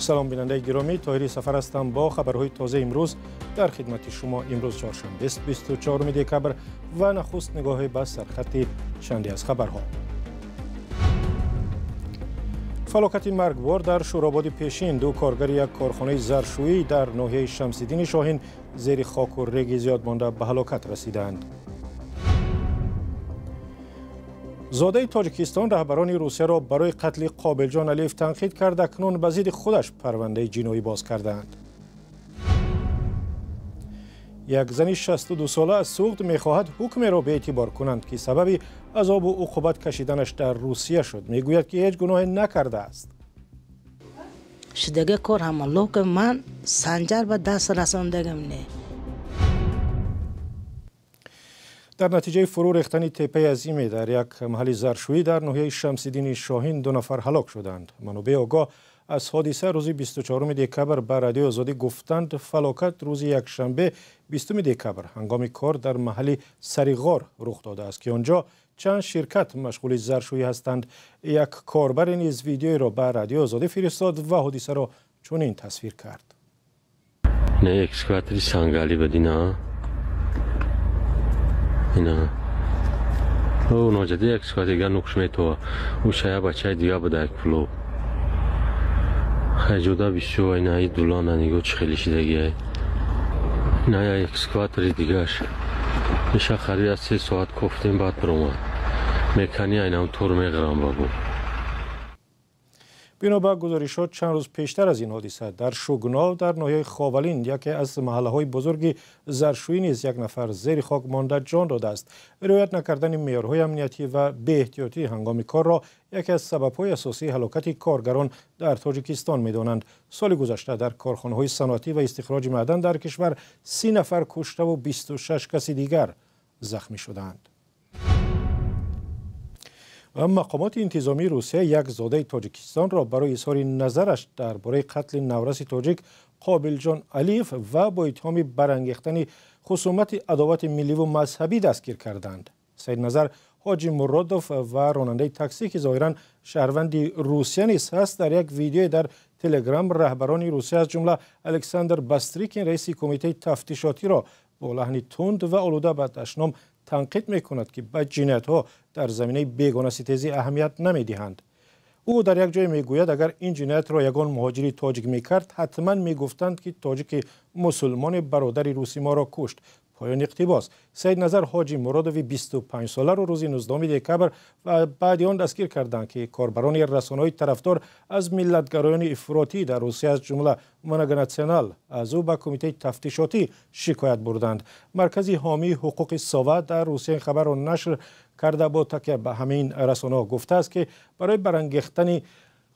Салом, бинандаи гиромӣ, Тоҳири Сафар ҳастам бо хабарҳои тозаи имрӯз дар хидмати шумо. Имрӯз чоршанбе, 24 декабр, ва нахуст нигоҳе ба сархати чанде аз хабарҳо. Фалокати маргбор дар Шӯрободи Пешин: ду коргари як корхонаи заршӯӣ дар ноҳияи Шамсиддини Шоҳин зери хоку реги зиёд монда ба ҳалокат расиданд. Зодаи Тоҷикистон раҳбарони Русияро барои қатли Қобилҷон Алиев танқид кард, акнун ба зидди худаш парвандаи ҷиноӣ боз кардаанд. Як зани 62сола аз Суғд мехоҳад ҳукмеро беэътибор кунанд, ки сабаби азобу уқубат кашиданаш дар Русия шуд. Мегӯяд, ки ҳеҷ гуноҳе накардааст. Шудаги кор ҳама, лекин ман Санҷар ба даст расондагим не. Дар натиҷаи фурӯ рехтани теппаи азиме дар як маҳалли заршӯӣ дар ноҳияи Шамсиддини Шоҳин ду нафар ҳалок шуданд. Манобеи огоҳ аз ҳодиса рӯзи 24 декабр ба Радиои Озодӣ гуфтанд, фалокат рӯзи якшанбе, 20 декабр, ҳангоми кор дар маҳалли Сариғор рух додааст, ки он ҷо чанд ширкат машғули заршӯӣ ҳастанд. Як корбаре низ видеоеро ба Радиои Озодӣ фиристод ва ҳодисаро чунин тасвир кард. Не, экскаватори сангалӣ бадина. Ина. О, ноҷади экскаватор дига нукш метова. Ӯ шая бачаи дига буда як пуло. Хайҷода бисёр, ина и дулана нигоҳ, чӣ хеле шидагиай. Ина я экскаватори дигаш. Иша харид аз 3 соат кофтем, баъд биромад. Мекани айнам тур меғирам бабо. Бино ба гузоришот, чанд рӯз пештар аз ин ҳодиса дар Шугнов дар ноҳияи Ховалин, яке аз маҳаллаҳои бузурги заршӯӣ, низ як нафар зери хок монда ҷон додааст. Риоят накардани меъёрҳои амниятӣ ва беэҳтиётӣ ҳангоми корро яке аз сабабҳои асосии ҳалокати коргарон дар Тоҷикистон медонанд. Соли гузашта дар корхонаҳои саноатӣ ва истихроҷи маъдан дар кишвар 30 нафар куштаву 26 каси дигар захмӣ шуданд. Ва мақомоти интизомии Русия як зодаи Тоҷикистонро барои изҳори назараш дар бораи қатли навраси тоҷик Қобилҷон Алиев ва бо иттиҳоми барангехтани хусумати адовати милливу мазҳабӣ дастгир карданд. Саидназар Ҳоҷи Муродов ва ронандаи таксӣ, ки зоҳиран шаҳрванди Русия низ ҳаст, дар як видеое дар Телеграм раҳбарони Русия, аз ҷумла Александр Бастрикин, раиси Кумитаи тафтишотиро, бо лаҳни тунд ва олуда ба дашном танқид мекунад, ки ба ҷиноятҳо дар заминаи бегонаситезӣ аҳамият намедиҳанд. Ӯ дар як ҷое мегӯяд, агар ин ҷиноятро ягон муҳоҷири тоҷик мекард, ҳатман мегуфтанд, ки тоҷики мусулмони бародари русӣ моро кушт. Поёни иқтибос. Саидназар Ҳоҷи Муродови 25соларо рӯзи 19 декабр ва баъди он дастгир карданд, ки корбарони расонаҳои тарафдор аз миллатгароёни ифротӣ дар Русия, аз ҷумла Многонационал, аз ӯ ба Кумитаи тафтишотӣ шикоят бурданд. Маркази ҳомии ҳуқуқи Сова дар Русия ин хабарро нашр карда, бо такя ба ҳамин расонаҳо гуфтааст, ки барои барангехтани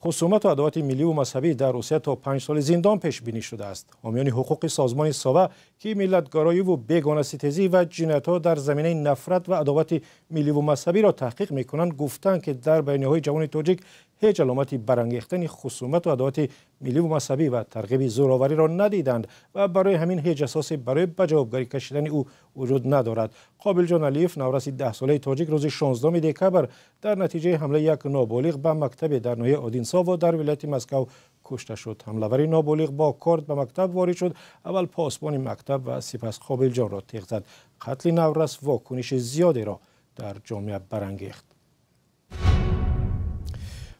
хусумату адовати милливу мазҳабӣ дар Русия то 5 соли зиндон пешбинӣ шудааст. Ҳомиёни ҳуқуқи созмони Сова, ки миллатгароиву бегонаситезӣ ва ҷиноятҳо дар заминаи нафрат ва адовати милливу мазҳабиро таҳқиқ мекунанд, гуфтанд, ки дар баёниҳои ҷавони тоҷик ҳеҷ аломати барангехтани хусумату адовати милливу мазҳабӣ ва тарғиби зӯровариро надиданд ва барои ҳамин ҳеҷ асосе барои ба ҷавобгарӣ кашидани ӯ вуҷуд надорад. Қобилҷон Алиев, навраси 10солаи тоҷик, рӯзи 16 декабр дар натиҷаи ҳамлаи як ноболиғ ба мактабе дар ноҳияи Одинсово дар вилояти Москав кушта шуд. Ҳамлавари ноболиғ бо корд ба мактаб ворид шуд, аввал посбони мактаб ва сипас Қобилҷонро теғ зад. Қатли наврас вокуниши зиёдеро дар ҷомеа барангехт.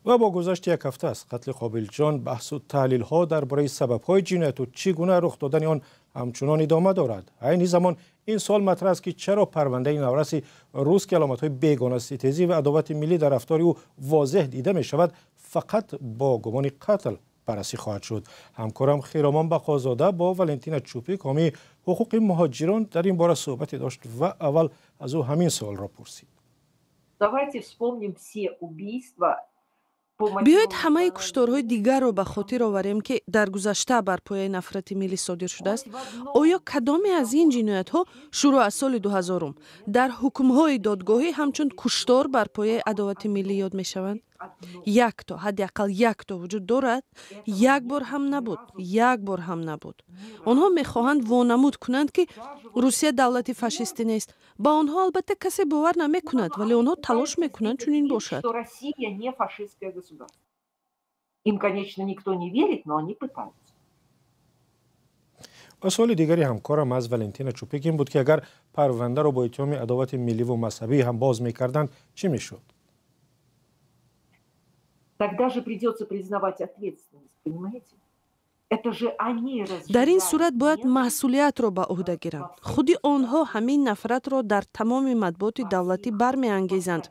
Ва бо гузашти як ҳафта аз қатли Қобилҷон, баҳсу таҳлилҳо дар бораи сабабҳои ҷинояту чӣ гуна рух додани он ҳамчунон идома дорад. Айни замон ин суол матраҳ аст, ки чаро парвандаи навраси рус, ки аломатҳои бегонаситезӣ ва адовати миллӣ дар рафтори ӯ возеҳ дида мешавад, фақат бо гумони қатл баррасӣ хоҳад шуд. Ҳамкорам Хиромон Бақозода бо Валентина Чупик, ҳомии ҳуқуқи муҳоҷирон, дар ин бора суҳбате дошт ва аввал аз ӯ ҳамин суолро пурсид. Давайте вспомним все убийства. Биёед ҳамаи кушторҳои дигарро ба хотир оварем, ки дар гузашта бар пояи нафрати миллӣ содир шудааст. Оё кадоме аз ин ҷиноятҳо шурӯъ аз соли 2000-ум дар ҳукмҳои додгоҳӣ ҳамчун куштор бар пояи адовати миллӣ ёд мешаванд? Якто, ҳадди ақал якто вуҷуд дорад? Як бор ҳам набуд, як бор ҳам набуд. Онҳо мехоҳанд вонамуд кунанд, ки Русия давлати фашистӣ нест. Ба онҳо албатта касе бовар намекунад, вале онҳо талош мекунанд, чунин бошад. Им, конечно, никто не верит, но они пытаются. Ва суоли дигари ҳамкорам аз Валентина Чупик ин буд, ки агар парвандаро бо иттиҳоми адовати милливу мазҳабӣ ҳам боз мекарданд, чӣ мешуд? Тогда же придется признавать ответственность, понимаете? Дар ин сурат бояд масъулиятро ба ӯҳда гиранд. Худи онҳо ҳамин нафратро дар тамоми матбуоти давлатӣ бармеангезанд,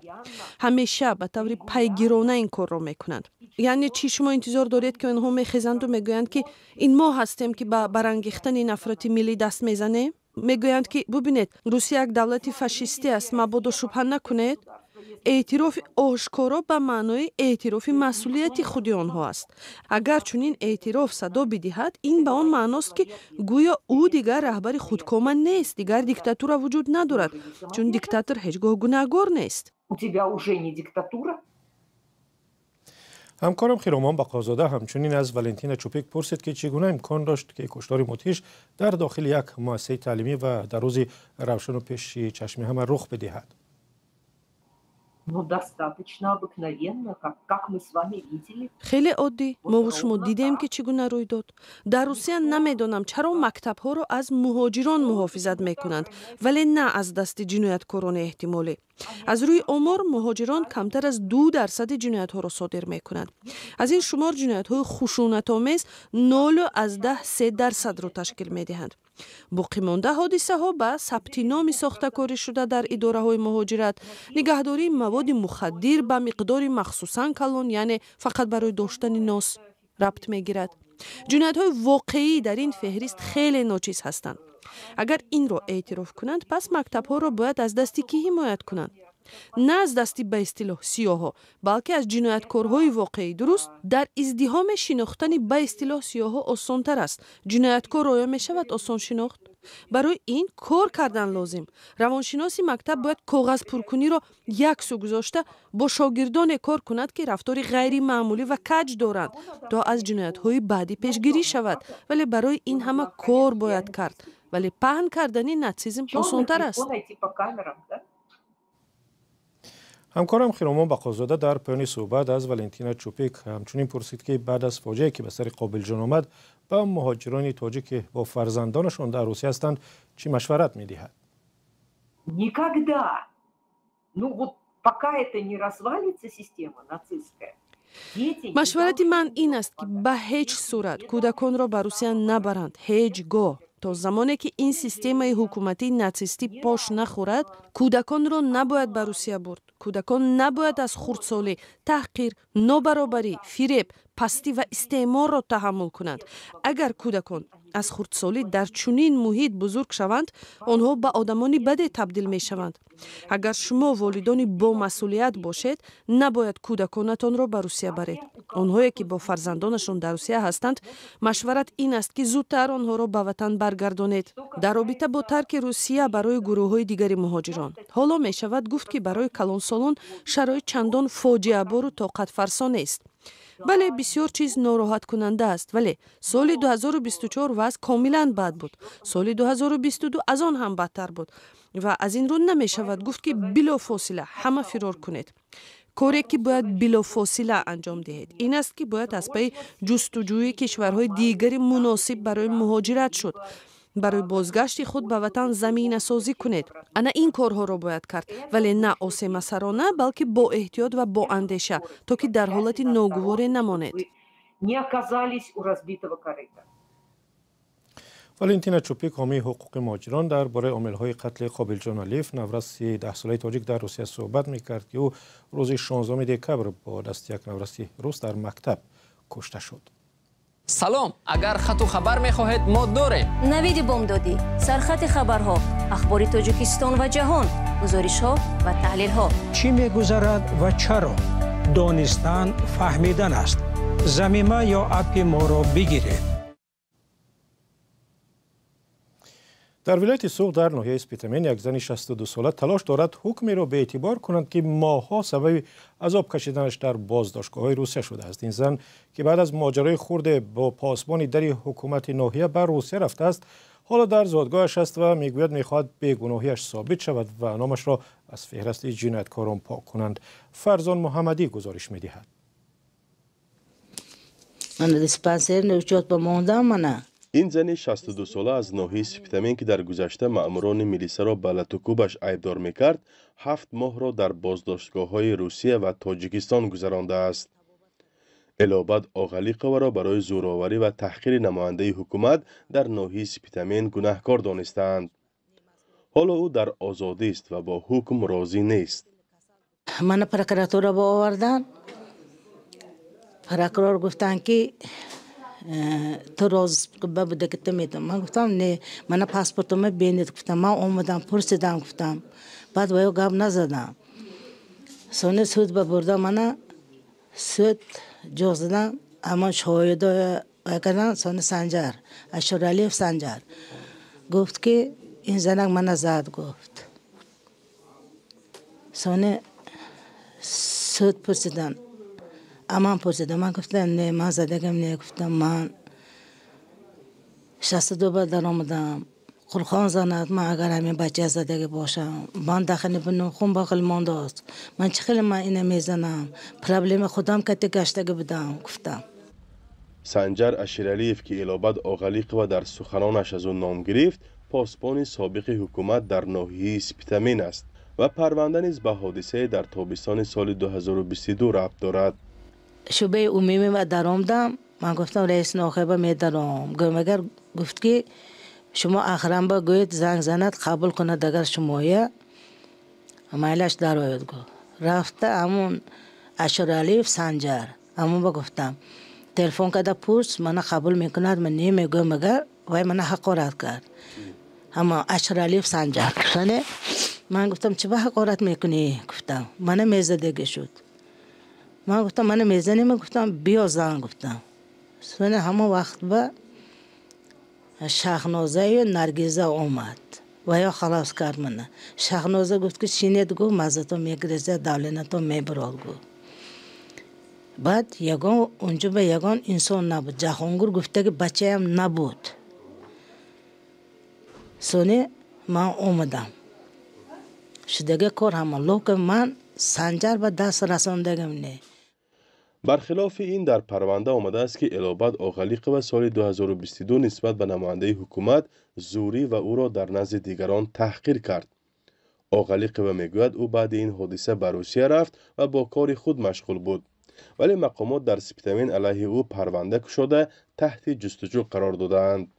ҳамеша ба таври пайгирона ин корро мекунанд. Яъне чӣ шумо интизор доред, ки онҳо мехезанду мегӯянд, ки ин мо ҳастем, ки ба барангехтани нафрати миллӣ даст мезанем? Мегӯянд, ки бубинед, Русия як давлати фашистӣ аст, мабодо шубҳа накунед. Эътирофи ошкоро ба маънои эътирофи масъулияти худи онҳо аст. Агар чунин эътироф садо бидиҳад, ин ба он маъност, ки гӯё ӯ дигар раҳбари худкома нест, дигар диктатура вуҷуд надорад, чун диктатор ҳеҷ гоҳ гунаҳгор нест. У тебя уже не диктатура. Ҳамкорам Хиромон Бақозода ҳамчунин аз Валентина Чупик пурсид, ки чӣ гуна имкон дошт, ки куштори мудҳиш дар дохили як муассисаи таълимӣ ва дар рӯзи равшану пеши чашми ҳама рух бидиҳад. Ну, достаточно обыкновенно, как мы с вами видели. Хеле оддӣ. Мову шумо дидем, ки чӣ гуна рӯй дод. Дар Русия намедонам, чаро мактабҳоро аз муҳоҷирон муҳофизат мекунанд, вале на аз дасти ҷинояткорони эҳтимолӣ. Аз рӯи омор, муҳоҷирон камтар аз 2 дарсади ҷиноятҳоро содир мекунанд. Аз ин шумор ҷиноятҳои хушунатомез 0,3 дарсадро ташкил медиҳанд. Боқимонда ҳодисаҳо ба сабти номи сохтакорӣ шуда дар идораҳои муҳоҷират, нигаҳдории маводи мухаддир ба миқдори махсусан калон, яъне фақат барои доштани нос, рабт мегирад. Ҷиноятҳои воқеӣ дар ин феҳрист хеле ночиз ҳастанд. Агар инро эътироф кунанд, пас мактабҳоро бояд аз дасти кӣ ҳимоят кунанд? На аз дасти ба истилоҳ сиёҳҳо, балки аз ҷинояткорҳои воқеӣ, дуруст? Дар издиҳоме шинохтани ба истилоҳ сиёҳҳо осонтар аст. Ҷинояткор оё мешавад осон шинохт? Барои ин кор кардан лозим. Равоншиноси мактаб бояд коғазпуркуниро як сӯ гузошта, бо шогирдоне кор кунад, ки рафтори ғайримаъмулӣ ва каҷ доранд, то аз ҷиноятҳои баъдӣ пешгирӣ шавад. Вале барои ин ҳама кор бояд кард, вале паҳн кардани натсизм осонтар аст. Ҳамкорам Хиромон Бақозода дар поёни суҳбат аз Валентина Чупик ҳамчунин пурсид, ки баъд аз фоҷиае, ки ба сари Қобилҷон омад, ба муҳоҷирони тоҷик, ки бо фарзандонашон дар Русия ҳастанд, чӣ машварат медиҳад. Никогда, ну вот пока это не развалится, система нацистская. Машварати ман ин аст, ки ба ҳеҷ сурат кӯдаконро ба Русия набаранд, ҳеҷ гоҳ. То замоне ки ин системаи ҳукуматии натсистӣ пош нахӯрад, кӯдаконро набояд ба Русия бурд. Кӯдакон набояд аз хурдсолӣ таҳқир, нобаробарӣ, фиреб, пастӣ ва истеъморро таҳаммул кунанд. Агар кӯдакон аз хурдсолӣ дар чунин муҳит бузург шаванд, онҳо ба одамони баде табдил мешаванд. Агар шумо волидони бомасъулият бошед, набояд кӯдаконатонро ба Русия баред. Онҳое, ки бо фарзандонашон дар Русия ҳастанд, машварат ин аст, ки зудтар онҳоро ба ватан баргардонед. Дар робита бо тарки Русия барои гурӯҳҳои дигари муҳоҷирон, ҳоло мешавад гуфт, ки барои калонсолон шароит чандон фоҷиабору тоқатфарсо нест. Бале, бисёр чиз нороҳаткунанда аст, вале соли 2024 вазъ комилан бад буд, соли 2022 аз он ҳам бадтар буд ва аз ин рӯ намешавад гуфт, ки билофосила ҳама фирор кунед. Коре, ки бояд билофосила анҷом диҳед, ин аст, ки бояд аз пайи ҷустуҷӯи кишварҳои дигари муносиб барои муҳоҷират шуд, барои бозгашти худ ба ватан заминасозӣ кунед. Ана ин корҳоро бояд кард, вале на осемасарона, балки бо эҳтиёт ва бо андеша, то ки дар ҳолати ногуворе намонед. Не оказались у разбитого корыта. Валентина Чупик, ҳомии ҳуқуқи муҳоҷирон, дар бораи омилҳои қатли Қобилҷон Алиев, навраси 10-солаи тоҷик дар Русия, суҳбат мекард, ки ӯ рӯзи 16 декабр бо дасти як навраси рус дар мактаб кушта шуд. Салом, агар хату хабар мехоҳед, мо дорем. Навиди бомдодӣ, сархати хабарҳо, ахбори Тоҷикистон ва ҷаҳон, гузоришҳо ва таҳлилҳо. Чӣ мегузарад ва чаро? Донистан фаҳмидан аст. Замима ё аппи моро бигиред. Дар вилояти Суғд, дар ноҳияи Спитамен, як зани 62-сола талош дорад ҳукмеро беэътибор кунанд, ки моҳҳо сабаби азоб кашиданаш дар боздоштгоҳҳои Русия шудааст. Ин зан, ки баъд аз моҷарои хурде бо посбони дари ҳукумати ноҳия ба Русия рафтааст, ҳоло дар зодгоҳаш аст ва мегӯяд, мехоҳад бегуноҳиаш собит шавад ва номашро аз феҳрасти ҷинояткорон пок кунанд. Фарзон Муҳаммадӣ гузориш медиҳад. Мана диспансерный учёт ба мондам мана. Ин зани 62сола аз ноҳияи Спитамен, ки дар гузашта маъмурони милисаро ба латукӯбаш айбдор мекард, 7 моҳро дар боздоштгоҳҳои Русия ва Тоҷикистон гузарондааст. Элобад Оғалиқоваро барои зӯроварӣ ва таҳқири намояндаи ҳукумат дар ноҳияи Спитамен гунаҳкор донистаанд. Ҳоло ӯ дар озодист ва бо ҳукм розӣ нест. Мана прокуратура ба овардан. Прокурор гуфтанд, ки ту розыск ба буда, ки ту медонам. Ман гуфтам, не, мана паспортума бинед, гуфтам, ман омадам, пурсидам, гуфтам. Баъд ба ё гап назадам. Сони суд ба бурда мана, суд ҷоғ задан, ҳамон шоҳидо кардан. Сони Санҷар Ашуралиев Санҷар гуфт, ки ин занак мана зад, гуфт. Сони суд пурсидан, аман пурсидан, ман гуфтам, не, ман задагам не, гуфтам, ман 62 ба даромадам, Қуръон занад, ман агар ҳамин бача задагӣ бошам, ман дахани бинум, хун ба қил мондааст, ман чӣ хеле ман ина мезанам, проблема худам кати гаштагӣ будам, гуфтам. Санҷар Аширалиев, ки Элобад Оғалиқова дар суханонаш аз ӯ ном гирифт, посбони собиқи ҳукумат дар ноҳияи Спитамен аст ва парванда низ ба ҳодисае дар тобистони соли 2022 рабт дорад. Шӯъбаи умумӣ ба даромдам, ман гуфтам, раиси ноҳияба медаром. Гӯмагар гуфт, ки шумо охранба гӯед, занг занад, қабул кунад, агар шумоя майлаш дарояд, гуфт. Рафта ҳамун Ашуралиев Санҷар ҳамун ба гуфтам, телефон карда пурс, мана қабул мекунад, ман не мегӯям, агар вай мана ҳақорат кард. Ҳама Ашуралиев Санҷар. Соне ман гуфтам, чӣ ба ҳақорат мекунӣ, гуфтам, мана мезадагӣ шуд. Ман гуфтам, мана мезанем, гуфтам, биё зан, гуфтам. Соне ҳамон вақт ба Шаҳнозаю Наргиза омад ва ё халос кард мана. Шаҳноза гуфт, ки шинед, гуфт, маззато мегирезад, давление то мебирод, гуфт. Баъд ягон унҷо ба ягон инсон набуд, Ҷаҳонгур гуфтаги бачаям набуд. Сони ман омадам, шудаги кор ҳама, лекин ман Санҷар ба даст расондагим не. Бархилофи ин, дар парванда омадааст, ки Элобад Оғалиқова соли 2022 нисбат ба намояндаи ҳукумат зӯрӣ ва ӯро дар назди дигарон таҳқир кард. Оғалиқова мегӯяд, ӯ баъди ин ҳодиса ба Русия рафт ва бо кори худ машғул буд, вале мақомот дар Спитамен алайҳи ӯ парванда кушода, таҳти ҷустуҷӯ қарор додаанд.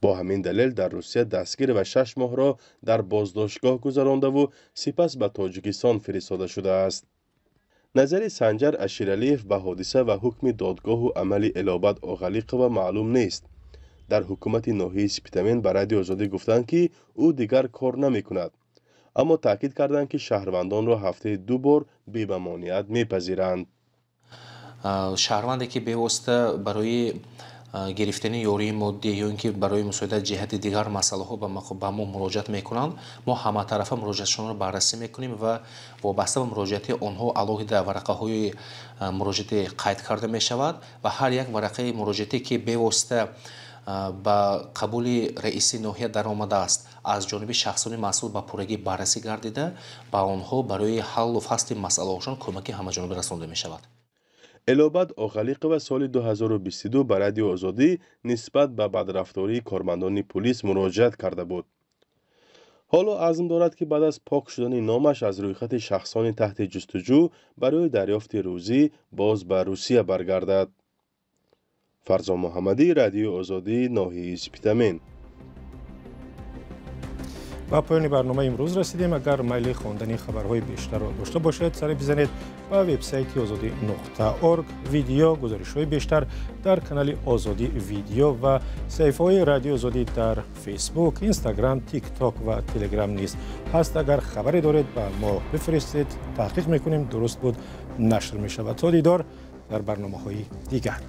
Бо ҳамин далел дар Русия дастгир ва 6 моҳро дар боздоштгоҳ гузарондаву сипас ба Тоҷикистон фиристода шудааст. Назари Санҷар Аширалиев ба ҳодиса ва ҳукми додгоҳу амали Элобад Оғалиқова маълум нест. Дар ҳукумати ноҳияи Спитамен ба Радиои Озодӣ гуфтанд, ки ӯ дигар кор намекунад, аммо таъкид карданд, ки шаҳрвандонро ҳафтаи ду бор бемамониат мепазиранд. Шаҳрванде, ки бевосита барои гирифтани ёрии моддӣ ё ин ки барои мусоидат ҷиҳати дигар масъалаҳо ба мо муроҷиат мекунанд, мо ҳаматарафа муроҷиатшонро баррасӣ мекунем ва вобаста ба муроҷиати онҳо алоҳида варақаҳои муроҷиатӣ қайд карда мешавад ва ҳар як варақаи муроҷиатӣ, ки бевосита ба қабули раиси ноҳия даромадааст, аз ҷониби шахсони масъул ба пуррагӣ баррасӣ гардида, ба онҳо барои ҳаллу фасли масъалаҳошон кӯмаки ҳамаҷониба расонда мешавад. Элобад Оғалиқова соли 2022 ба Радиои Озодӣ нисбат ба бадрафтории кормандони пулис муроҷиат карда буд. Ҳоло азм дорад, ки баъд аз пок шудани номаш аз рӯйхати шахсони таҳти ҷустуҷӯ барои дарёфти рӯзӣ боз ба Русия баргардад. Фарзон Муҳаммадӣ, Радиои Озодӣ, ноҳияи Спитамен. Ба поёни барномаи имрӯз расидем. Агар майли хондани хабарҳои бештарро дошта бошед, саре бизанед ба вебсайти озодӣ.орг. Видео гузоришҳои бештар дар канали Озодӣ Видео ва саҳифаҳои Радиои Озодӣ дар Фейсбук, Инстаграм, Тикток ва Телеграм низ ҳаст. Агар хабаре доред, ба мо бифиристед, таҳқиқ мекунем, дуруст буд, нашр мешавад. То дидор дар барномаҳои дигар.